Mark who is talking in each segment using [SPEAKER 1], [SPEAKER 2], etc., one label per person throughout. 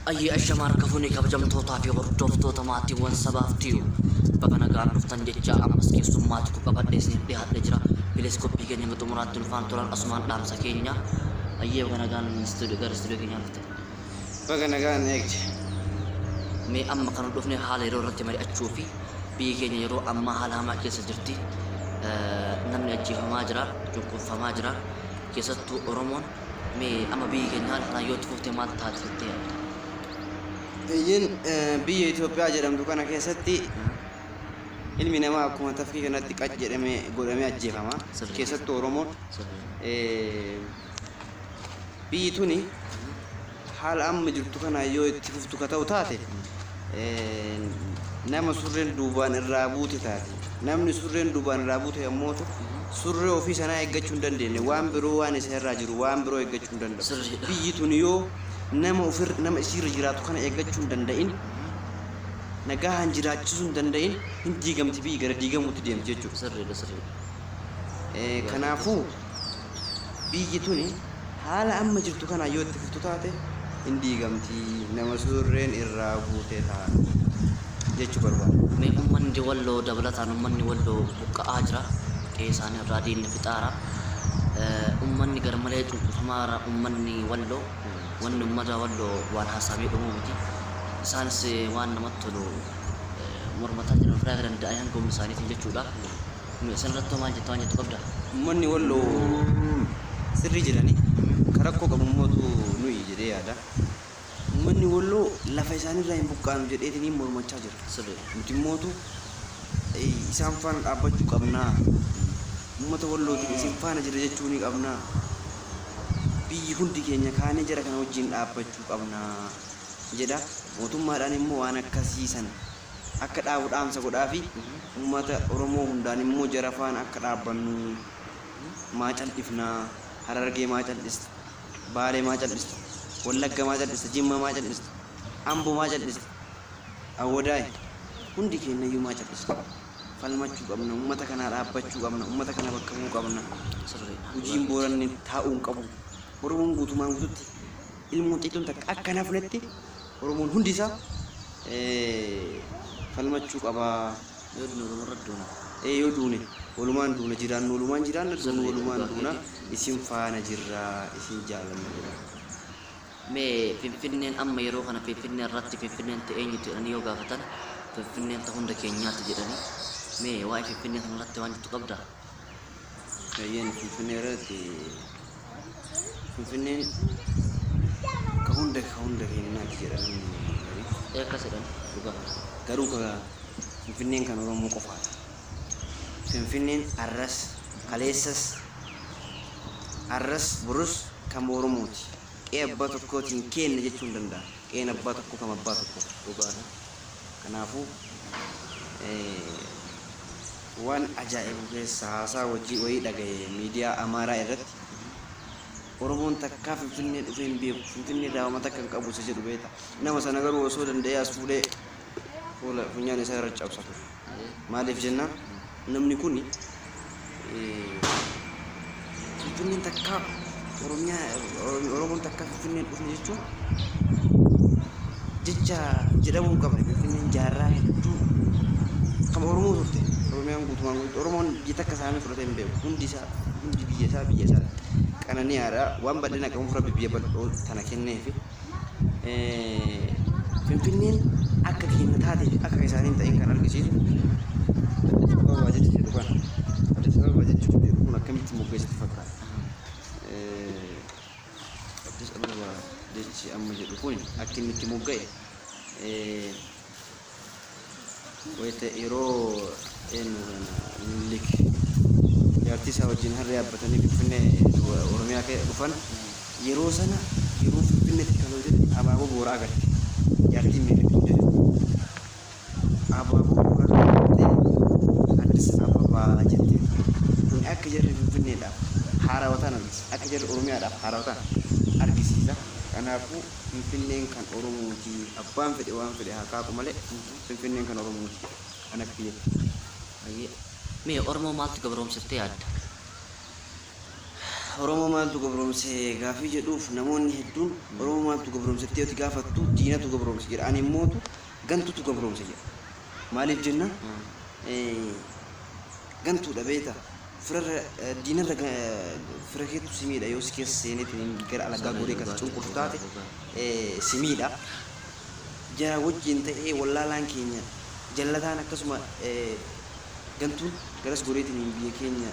[SPEAKER 1] Ayyee ashama harka fuune kabajamtootaa fi hordoftoota maatiiwwan sabaaf tiyu baga nagaan dhuftan jecha ammas keessummaa tokko qabadhee isiniif dhiyaadhe jira. Please qophii keenya hanga xumuraatti nu faana turan asumaan dhaamsa keenya. Ayyee baga nagaan gara istuudiyoo keenyaa dhufte.
[SPEAKER 2] Baga nagaan eegde.
[SPEAKER 1] Mee amma kan nu dhufne haala yeroo irratti mari'achuu fi biyyi keenya yeroo ammaa haala hamaa keessa jirti. Namni ajjeefamaa jira, cunqurfamaa jira. Keessattuu Oromoon mee amma biyyi keenya haala kanaan yoo itti fufte maal taati jettee yaadda?
[SPEAKER 2] Eeyyeen biyya Itoophiyaa jedhamtu kana keessatti ilmi namaa akkuma tafkii kanatti qac jedhamee godhamee ajjeefama. Keessattuu Oromoon. Biyyi tuni haala amma jirtu kanaan yoo itti fuftu ka ta'u taate nama surreen duubaan irraa buute taati. Namni surreen duubaan irraa buute yommuu ta'u surree ofii sanaa eeggachuu hin dandeenye waan biroo waan isa irraa jiru waan biroo eeggachuu hin danda'u.
[SPEAKER 1] Sirriidha.
[SPEAKER 2] Biyyi tuni yoo nama ofir nama isiirra jiraatu kana eeggachuu hin danda'in nagahaan jiraachisuu hin danda'in hin diigamti biyyi gara diigamuutti deemti jechuudha.
[SPEAKER 1] Sirriidha sirriidha.
[SPEAKER 2] Kanaafuu Biyyi tuni haala amma jirtu kanaan yoo itti fuftu taate hin diigamti, nama surreen irraa buute taati jechuu barbaada.
[SPEAKER 1] Mee ummanni Walloo dabalataan ummanni Walloo buqqa'aa jira. Qe'ee isaanii irraa diinni fixaara. Ummanni garmalee cunqurfamaara ummanni Walloo. Wanni ummata Walloo waan haasaamee dhumuu miti. Isaanis waan namatti tolu mormataa jiran ofirraa eega danda'anii hanga humna isaaniitiin jechuudha. Mee san irratti hoo maal jetta waan jettu qabda?
[SPEAKER 2] Ummanni Walloo sirrii jedhani ka rakkoo qabu immootu nuyi jedhee yaada. Ummanni Walloo lafa isaaniirraa hin buqqaanu jedheetiniin mormachaa jira.
[SPEAKER 1] Sirriidha.
[SPEAKER 2] Nuti immootu isaan faana dhaabbachuu qabna. Ummata Wallootiin isin faana jirra jechuunii qabna. Biyyi hundi keenya kaanee jara kana wajjin dhaabbachuu qabna jedha. Mootummaadhaan immoo waan akkasii san akka dhaabu dhaamsa godhaafi ummata Oromoo hundaan immoo jara faana akka dhaabbannu maa caldhifna Harargee maa caldhista Baalee maa caldhista Wallagga maa caldhista Jimma maa caldhista Ambo maa caldhista Awwadaay hundi keennayyuu maa caldhisna falmachuu qabna ummata kanaa dhaabbachuu qabna ummata kana bakka bu'uu qabna
[SPEAKER 1] Sirriidha.
[SPEAKER 2] Gujiin Booranni taa'uu hin qabu Oromoon guutumaan guututti ilmoon xiixxoon takka akka hin hafnetti Oromoon hundi isaa falmachuu qaba.
[SPEAKER 1] Yoo duune walumarra duuna.
[SPEAKER 2] Ee yoo duune walumaan duuna jiraannu walumaan jiraanna duunu
[SPEAKER 1] Sirriidha
[SPEAKER 2] walumaan
[SPEAKER 1] dhugaa
[SPEAKER 2] duuna
[SPEAKER 1] keeti.
[SPEAKER 2] isin faana jirra isin jaalanna jedha.
[SPEAKER 1] Mee Finfinneen amma yeroo kana Finfinnee irratti Finfinneen ta eenyuti jedhanii yoo gaafatan Finfinneen ta hunda keenyaati jedhani. Mee waa'ee Finfinnee kana irratti waan jettu qabdaa?
[SPEAKER 2] Eeyyeen Finfinnee irratti Finfinneen ka hunda ka hunda keenyaati jedha namni garii.
[SPEAKER 1] Ee akkas jedhan dhugaa.
[SPEAKER 2] Garuu ka Finfinneen kan Oromoo qofaadha. Finfinneen arras kaleessas arras borus kan Oromooti. Qe'ee abbaa tokkootiin keenna jechuu hin danda'amu. Qe'een abbaa tokkoo kam abbaa tokkooti.
[SPEAKER 1] Dhugaadha.
[SPEAKER 2] Kanaafuu waan ajaa'ibu keessa haasaa wajjii wayii dhagaye miidiyaa Amaaraa irratti Oromoon takkaa Finfinnee dhufee hin beeku Finfinnee irraa homa takka hin qabu isa jedhu beekta. Nama sana garuu osoo danda'ee as fuudhee fuula funyaan isaa irra cabsa ture. Maaliif jennaan namni kuni Finfinneen takkaa Oromiyaa Oromoon takkaa Finfinnee hin dhufne jechuun jecha jedhamuu hin qabne Finfinneen jaarraa hedduu kan Oromoo turte Oromiyaan guutumaan guututti Oromoon biyya takka saamee fudhatee hin beeku hundi isaa hundi biyya isaa biyya isaa qananiyaadha waan bal'ina qabuuf rabbi biyya bal'oo tana kenneefi Finfinneen akka keenya taatee fi akka isaanii hin ta'in kan argisiisu Addis Ababa jechi jedhu kana. Addis Ababa jechi jedhu kun akkamitti moggeessitti fakkaata? Addis Ababa jechi amma jedhu kun akka inni itti mogga'e Wayita yeroo eenyu kana Minilik jaartii isaa wajjin harree yaabbatanii Finfinnee Oromiyaa keessa dhufan yeroo sana yeroo Finfinneetti kan hojjete abaaboo booraa agarte. Jaartiin Minilik tun jechuudha. Abaaboo booraa agartee Addis Ababaa jette. Kun akka jarri Finfinneedhaaf haarawaa ta'an argisiisa. Akka jarri Oromiyaadhaaf haarawaa ta'an argisiisa. Kanaafuu Finfinneen kan Oromooti. Abbaan fedhe waan fedhe haa qaaqu malee Finfinneen kan Oromooti. An akka kiyyatti.
[SPEAKER 1] Hayyee. Mee Oromoo maaltu gabroomse jettee yaadda?
[SPEAKER 2] Oromoo maaltu gabroomse gaafii jedhuuf, namoonni hedduun Oromoo maaltu gabroomse jettee yoo gaafattu, diinatu gabroomse jedha. Ani immootu gantutu gabroomse jedha. Maaliif jennaan, gantuudha beektaa, firarra diinarra fira keetu si miidha. Yoo si keessa seeneetiin gara alagaa goree kan si cunqursu taate si miidha. Jara wajjin ta'ee wallaalaan keenya jallataan akkasuma gantuun garas goreetiin biyya keenya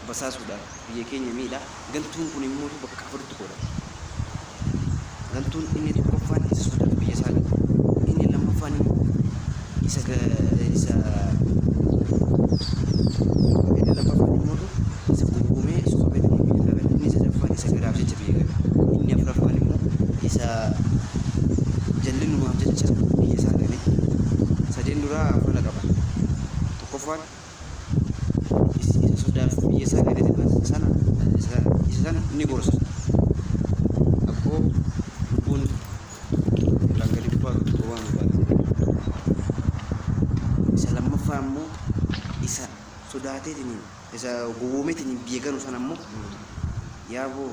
[SPEAKER 2] basaasuudhaaf biyya keenya miidha. Gantuun kun immoo bakka afuritti qoodama. Gantuun inni tokkoffaan isa sodaatu biyya isaa gatu. Inni lammaffaan immoo isa isa inni lammaffaan immoo isa gowwoomee sobeetiin biyya isaa gatu. Inni sadaffaan isa garaaf jecha biyya gatu. Inni afuraffaan immoo isa jallinumaaf jecha biyya isaa gale. Sadeen duraa fala qaban. Tokkoffaan isa sodaaf biyya isaa gale sana isa sana ni gorsa. Akkoo lubbuun lolaan gadi baatu waan baate. Isa lammaffaa immoo isa sodaateetiin, isa gowwoomeetiin biyya ganu sana immoo, yaaboo,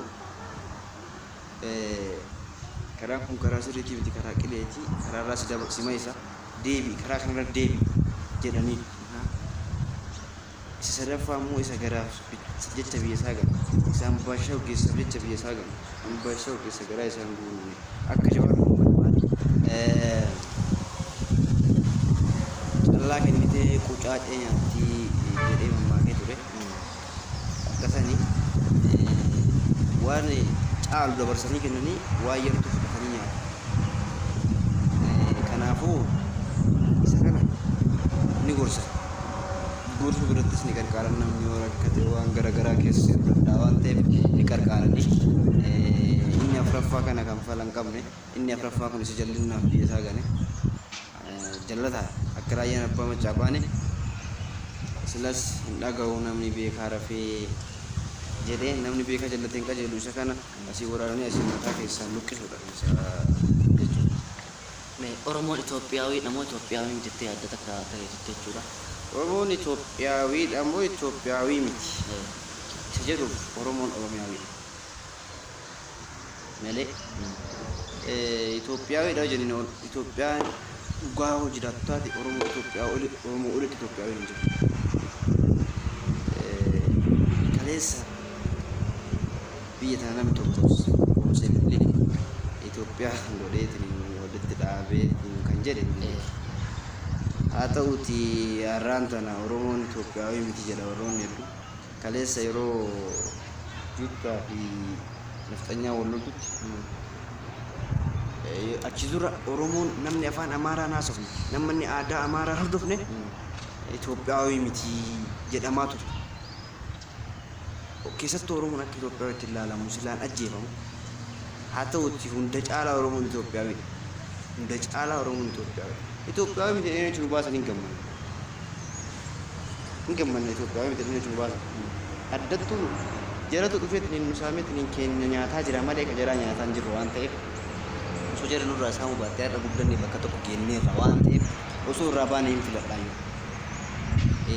[SPEAKER 2] karaan kun karaa sirriitii miti, karaa qileetii, karaarraa si maysa, deebi, karaa kanarra deebi jedhanii. Isa sadaffaa immoo isa garaaf jecha biyya isaa gala. Isa ambaashaa ogeessaaf jecha biyya isaa gala. Ambaashaa ogeessa garaa isaan guuruun akka Jawaar Mohammad maal callaa kennitee qucaacee nyaatti jedhee mammaakee ture. Akkasani waan caalu dabarsanii kennanii waan yartuu fudhatanii nyaatu. Kanaafuu isa kana ni gorsa. Gorsuu birattis ni qarqaaran. Namni yoo rakkate waan garaagaraa keessa seenuu danda'a waan ta'eef ni qarqaaranii. Inni afuraffaa kana kan fala hin qabne, inni afuraffaa kun isa jallinnaaf biyya isaa gane jallataa akka Raayyaan Abbaa Maccaa baane silas hin dhaga'u namni beekaa rafee jedhee, namni beekaa jallatee hin qajeelu. Isa kana asii waraananii asii mataa keessaan luqqisuudha isa jechuudha.
[SPEAKER 1] Mee Oromoon Itoophiyaawii moo Itoophiyaawii miti jettee yaadda takka akka keetitti jechuudha?
[SPEAKER 2] Oromoon Itoophiyaawiidha moo Itoophiyaawii miti isa jedhuuf, Oromoon Oromiyaawiidha malee Itoophiyaawiidha jennee Itoophiyaan dhugaa hoo jiraattu taate, Oromoo Itoophiyaa oli, Oromoo olitti Itoophiyaawiin hin jiru. Kaleessa biyya tana namni tokko goomsee Minilik Itoophiyaa godheetiin walitti dhaabee kan jedhe Minilik. Haa ta'uuti har'aan tana Oromoon Itoophiyaawii miti jedha warroonni hedduu. Kaleessa yeroo Juuttaa fi Nafxanyaa wal loltutti, achi dura Oromoon namni afaan Amaaraa haasofne, namni aadaa Amaaraa hordofne Itoophiyaawii miti jedhamaa ture. Keessattuu Oromoon akka Itoophiyaawitti ilaalamu silaan ajjeefamu. Haa ta'uuti hunda caalaa Oromoon Itoophiyaawiidha. Hunda caalaa Oromoon Itoophiyaawiidha. Itoophiyaawii miti jedhanii achi nu baasan hin gammanne. Hin gammanne Itoophiyaawii miti jedhanii achi nu baasan. Addattuu jaratu dhufeetiin nu saameetiin keenya nyaataa jira malee ka jaraa nyaataa hin jirru waan ta'eef, osoo jarri nurraa saamuu baattee har'a guddanne bakka tokko geenneerra waan ta'eef, osoo irraa baane hin filadhaayyuu.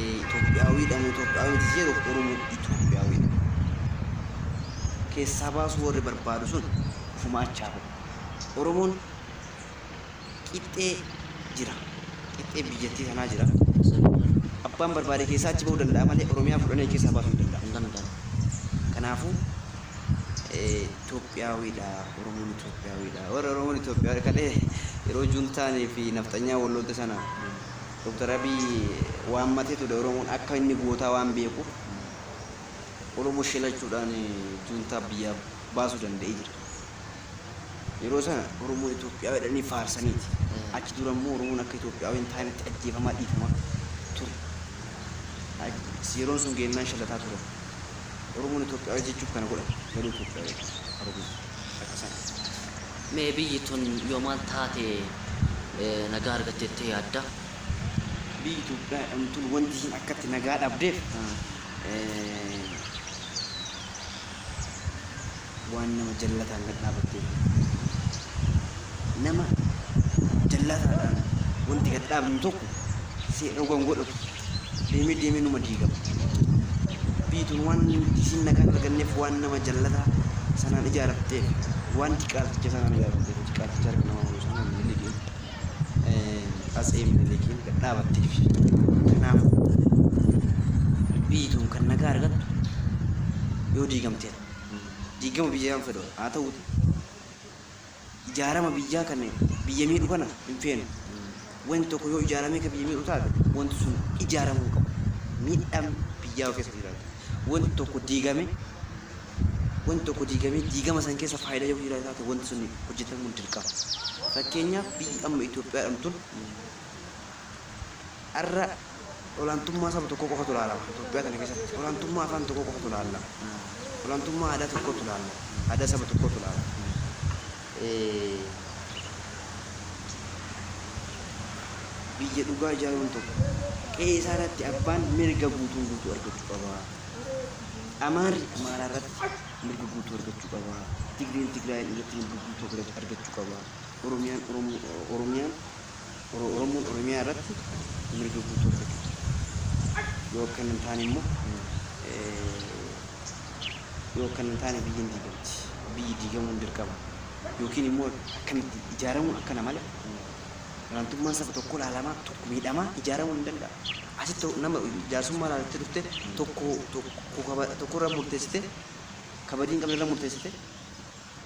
[SPEAKER 2] Itoophiyaawiidha moo Itoophiyaawii miti jedhu, Oromoon Itoophiyaawiidha. Keessaa baasuu warri barbaadu sun ufuma achaa bahu. Oromoon qixxee jira. Qixxee biyyattii kanaa jira. Abbaan barbaade keessaa achi bahuu danda'a malee Oromiyaa fudhanii keessaa baasuu hin danda'amu.
[SPEAKER 1] Hin danda'amu.
[SPEAKER 2] Kanaafuu Itoophiyaawiidha. Oromoon Itoophiyaawiidha. Warri Oromoon Itoophiyaa kalee yeroo juntaanii fi nafxanyaa wal lolte sana Dr. Abiy waammatee ture. Oromoon akka inni gootaa waan beekuuf Oromoo shelachuudhaan juntaa biyyaa baasuu danda'ee jira. Yeroo sana Oromoon Itoophiyaa jedhanii faarsaniiti. Achi dura immoo Oromoon akka Itoophiyaa hin taanetti ajjeefamaa dhiifamaa ture. Yeroon sun geennaan shalataa ture. Oromoon Itoophiyaa jechuuf kana godhan, garuu Itoophiyaa Oromoon akka sana.
[SPEAKER 1] Mee biyyi tun yoo maal taate nagaa argatteettee yaadda?
[SPEAKER 2] Biyyi Itoophiyaa jedhamtuun wanti ishiin akkatti nagaa dhabdeef waan nama jallataan gad dhaabatteef. Nama jallataadhaan wanti gad dhaabnu tokko seera rogan godhatu deemee deemee numa diigama. Biyyi tun waan isiin nagaan arganneef waan nama jallataa sanaan ijaaramteef, waan diqaalticha sanaan ijaaramteef, diqaalticha harka namaa bulu sanaan Minilikiin, Atsee Minilikiin gad dhaabatteef. Kanaafuu biyyi tun kan nagaa argattu yoo diigamteedha. Diigama biyyaa hin fedhu haa ta'uuti ijaarama biyyaa kan biyya miidhu kana hin feenu. Wanti tokko yoo ijaaramee kan biyya miidhu taate wanti sun ijaaramuu hin qabu. Miidhaan biyyaa yoo keessa jiraate. Wanti tokko diigame wanti tokko diigamee diigama san keessa faayidaa yoo jiraate taate wanti sun hojjetamuun dirqama. Fakkeenyaaf biyyi amma Itoophiyaa jedhamtu tun har'a olaantummaa saba tokkoo qofatu ilaalama. Itoophiyaa tana keessatti olaantummaa afaan tokkoo qofatu ilaalama. Olaantummaa aadaa tokkootu ilaalama. Aadaa saba tokkootu ilaalama. Biyya dhugaa ijaaruun tokko qe'ee isaa irratti abbaan mirga guutuun guutuu argachuu qaba. Amaarri Amaaraa irratti mirga guutuu argachuu qaba. Tigreen Tigraayin irratti mirga guutuu argachuu qaba. Oromiyaan Oromiyaan Oromoon Oromiyaa irratti mirga guutuu argachuu qaba. Yoo akkana hin taane immoo yoo akkana hin taane biyyi hin diigamti. Biyyi diigamuun dirqama. Yookiin immoo akkanatti ijaaramuun akkana malee olaantummaan saba tokkoo ilaalamaa tokko miidhamaa ijaaramuun hin danda'amu. Asitti nama jaarsummaa ilaaltee dhufte tokko tokko tokko irra murteessite ka badii hin qabne irra murteessite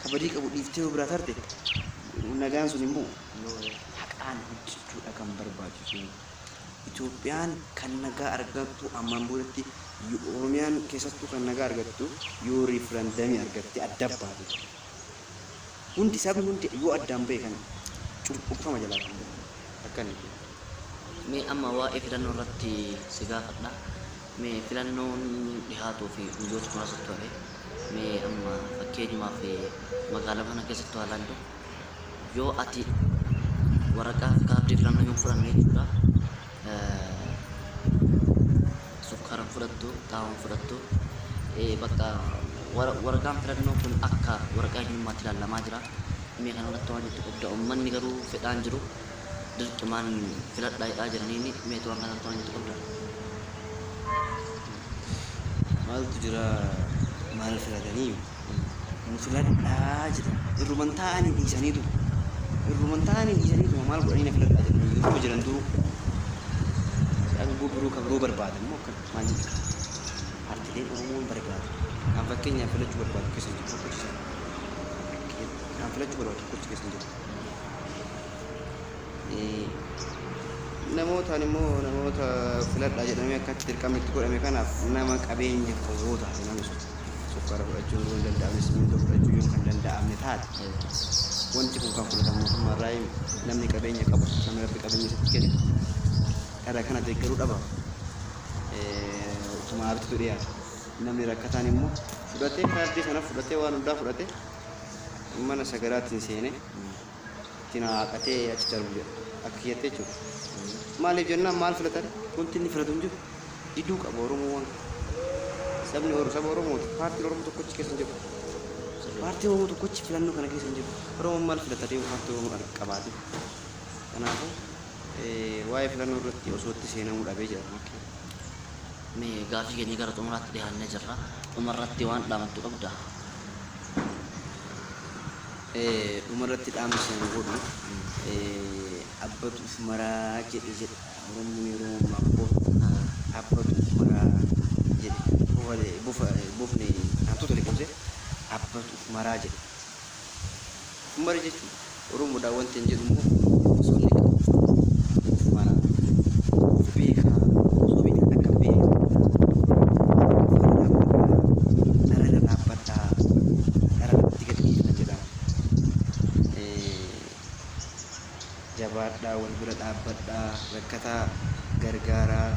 [SPEAKER 2] ka badii qabu dhiiftee yoo biraa tarte nagaan sun hin bu'u. Haqaan hojjechuudha kan barbaachisu. Itoophiyaan kan nagaa argattu ammaan boodatti Oromiyaan keessattuu kan nagaa argattu yoo riifrandamii argattee adda baate. Hundi sabni hundi yoo addaan bahe kan cunqurfama jalaa kan bahu akka inni jedhu.
[SPEAKER 1] Mee amma waa'ee filannoo irratti si gaafadha. Mee filannoon dhihaatuu fi guyyoota muraasatu hafe. Mee amma fakkeenyumaaf magaalaa kana keessattuu haa ilaallu. Yoo ati waraqaa fi kaardii filannoo hin fudhanne jechuudha. Sukkaara hin fudhattu, xaa'oo hin fudhattu. Bakka waraqaan filannoo kun akka waraqaa eenyummaatti ilaalamaa jira. Mee kana irratti waan jettu qabda. Uummanni garuu fedhaan jiru dirqimaan filadhaa jedhaa jiraniini mee waan kana irratti waan jettu qabda.
[SPEAKER 2] Maaltu jira maal filatanii nu filadhaa jedhan irruman taa'anii dhiisaniitu irruman taa'anii dhiisaniitu maal godhanii na filadhaa jedhanii irruma jiran duruu aangoo biroo ka biroo barbaadan moo akkam maal jechuudha paartileen Oromoon barbaadu kan fakkeenyaaf filachuu barbaadu keessa hin jiru tokkochi isaan kan filachuu barbaadu tokkochi keessa hin jiru. Namootaan immoo namoota filadhaa jedhamee akkatti dirqamni itti godhame kanaaf nama qabeenya qabu yoo taate namni sun sukkaara fudhachuun yoo hin danda'amne simmintoo fudhachuu yoo kan danda'amne taate wanti kun kan fudhatamu mootummaa irraa himi namni qabeenya qabu namni rabbi qabeenya isatti kenne dhara kana deeggaruu dhaba utuma abititu dhiyaata namni rakkataan immoo fudhatee kaardii kana fudhatee waan hundaa fudhatee mana sagadaatiin seenee ittiin haaqatee achi darbu jedha. Akka kiyyatti jechuudha. Maaliif jennaan maal filatan? Wanti inni filatu hin jiru. Diduu qaba Oromoo waan kana. Sabni Oromoo saba Oromooti. Paartiin Oromoo tokkochi keessa hin jiru. Paartiin Oromoo tokkochi filannoo kana keessa hin jiru. Oromoon maal filata deemu paartii Oromoo qabaate. Kanaafuu waa'ee filannoo irratti osoo itti seenamuu dhabee jedhama akka.
[SPEAKER 1] Mee gaafii keenya gara xumuraatti dhiyaannee jirra. Dhumarratti waan dhaamattu qabdaa?
[SPEAKER 2] Dhumarratti dhaamsi ani godhu abbatu uf maraa jedhe jedha Oromoon yeroo mammaakku abbatu uf maraa jedhe bofa bofni hantuuta liqimse abbatu uf maraa jedhe. Uf mari jechuun Oromoodhaan wanti hin jedhu immoo osoo inni qabu uf maraa uf beekaa osoo beekan akka beekaa faana dhaabbadhaa dhara irra dhaabbadhaa dhara irratti gad dhiifna jedha. Jabaadhaa wal bira dhaabbadhaa rakkataa gargaaraa.